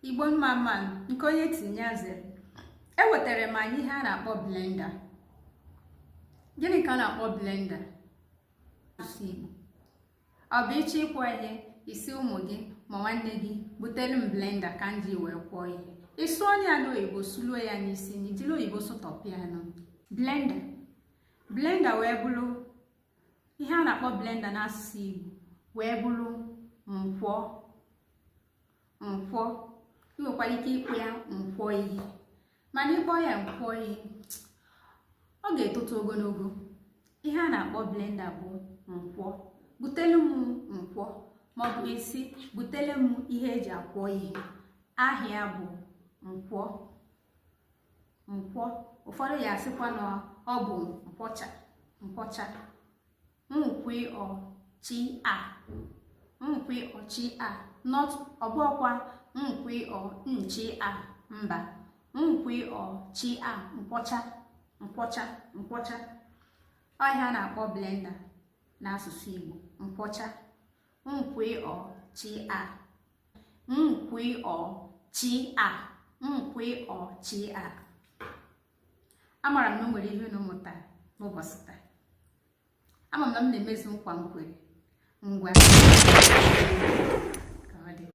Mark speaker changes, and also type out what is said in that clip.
Speaker 1: Igbo mma mma, nke onye tinye azere. Ewetara m anyị ihe a na-akpọ blender. Gịnị ka a na-akpọ blender n'asụsụ Igbo? Ọ bụ ị chọọ ịkwọ ihe, ị sị ụmụ gị ma nwanne gị, "Butere m blender ka m ji wee kwọọ ihe." Ị sụọ ya n'oyibo, sụluo ya n'isi na ijiri oyibo sụtọpụ ya nụ. Blender, blender wee bụrụ ihe a na-akpọ blender n'asụsụ Igbo wee bụrụ nkwọ. Nkwọ, ị nwekwara ike ịkpọ ya nkwọ ihe, mana ịkpọ ya nkwọ ihe, ọ ga-etotu ogologo. Ihe a na-akpọ blender bụ nkwọ. "Butelu m nkwọ," maọbụ ị sị, "Butele m ihe eji akwọ ihe." Aha ya bụ nkwọ. Nkwọ, ụfọdụ ya asịkwa na ọ bụ nkwọcha. Nkwọcha, nkwi ọ chi a, nkwi ọ chi a, not ọ bụọkwa nkwi ọ nchi a, mba, nkwi ọ chi a, nkwọcha, nkwọcha, nkwọcha. Ọ ihe a na-akpọ blender n'asụsụ Igbo, nkwọcha, nkwi ọ chi a, nkwi ọ chi a, nkwi ọ chi a. Amara m na o nwere ihe unu mụtara n'ụbọchị taa. Ama m na m na-emezu nkwa m kwere. Ngwa.